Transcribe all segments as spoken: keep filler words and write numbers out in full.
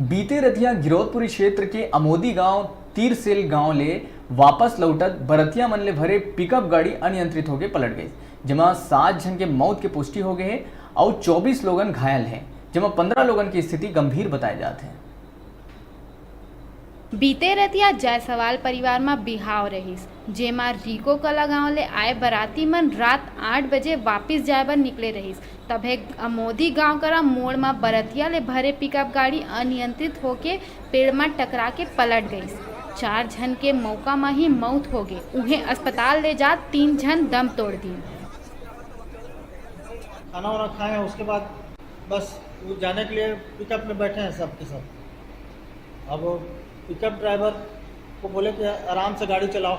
बीते रतिया गिरौदपुरी क्षेत्र के अमोदी गांव तीरसेल गांव ले वापस लौटत बरतिया मन ले भरे पिकअप गाड़ी अनियंत्रित होके पलट गई, जेमा सात झन के मौत के पुष्टि हो गए हे अउ चौबीस लोगन घायल हे, जेमा पंद्रह लोगन की स्थिति गंभीर बताए जात हे। बीते रतिया जायसवाल परिवार म बिहाव रहिस, जेमा रिको कला गांव ले आए बराती मन रात आठ बजे वापिस जाए बर निकले रहिस। तभे अमोदी गांव करा मोड़ म बरतिया ले भरे पिकअप गाड़ी अनियंत्रित होके पेड़ म टकरा के पलट गईस। चार झन के मौका म ही मौत हो गे। उहें अस्पताल ले जात तीन झन दम तोड़ दीन। खाना वाना खाए हैं, उसके बाद बस वो जाने के लिए पिकअप में बैठे हैं सब के सब। अब पिकअप ड्राइवर को बोले कि आराम से गाड़ी चलाओ,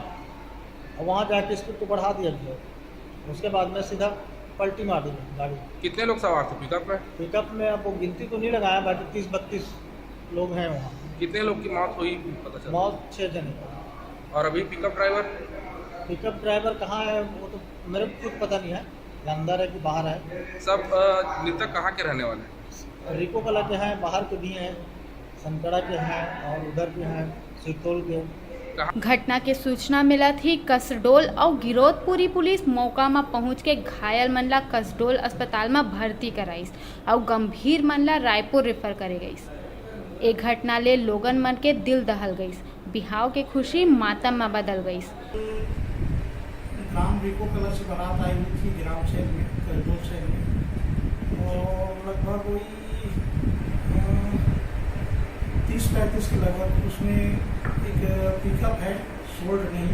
और वहाँ जाके स्पीड को बढ़ा दिया गया। उसके बाद में सीधा पलटी मार दी गाड़ी। कितने लोग सवार थे पिकअप में? पिकअप में अब वो गिनती तो नहीं लगाया, बाकी तीस बत्तीस लोग हैं वहाँ। कितने लोग की मौत हुई, पता चला? मौत छः जने का। और अभी पिकअप ड्राइवर? पिकअप ड्राइवर कहाँ है, वो तो मेरे को खुद पता नहीं है, अंदर है कि बाहर है। सब, अ, मृतक कहाँ के रहने वाले हैं? रिको कला के हैं, बाहर के भी हैं, सनकड़ा के हैं और उधर के हैं, सिरतोल के। घटना के सूचना मिलत ही कसडोल अउ गिरौदपुरी पुलिस मौका म पहुंच के घायल मन ला कसडोल अस्पताल म भर्ती कराइस अउ गंभीर मन ला रायपुर रेफर करे गइस। ए घटना ले लोगन मन के दिल दहल गइस, बिहाव के खुशी मातम म बदल गइस। ग्राम रिको कला से बारात आई हुई थी ग्राम शहर में, कसडोल शहर में, और लगभग वही, अ, तीस पैंतीस के लगभग। उसमें एक पिकअप है, सोल्ड नहीं,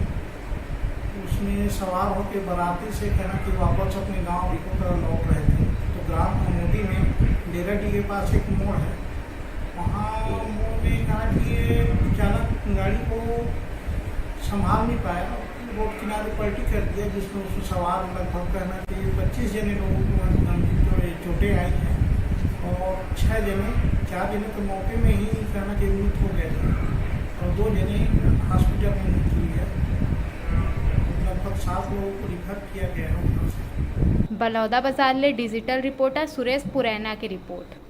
उसमें सवार होकर बाराती से कहना कि वापस अपने गांव रिको कला लौट रहे थे। तो ग्राम अमोदी में डेरा डी के पास एक मोड़ है, वहाँ मोड़ में कहा कि ये चालक गाड़ी को संभाल नहीं पाया, रोड किनारे पलटी कर दिया, जिसमें उसमें सवार लगभग कहना चाहिए पच्चीस जने लोगों को गंभीर चोटें आई हैं और छः जने, चार जने तो मौके में ही कहना चाहिए मृत हो गए थे और दो जने हॉस्पिटल में मृत्यु हुई है। लगभग सात लोगों को रिफर किया गया है उधर से। बलौदा बाजार ले डिजिटल रिपोर्टर सुरेश पुरैना की रिपोर्ट।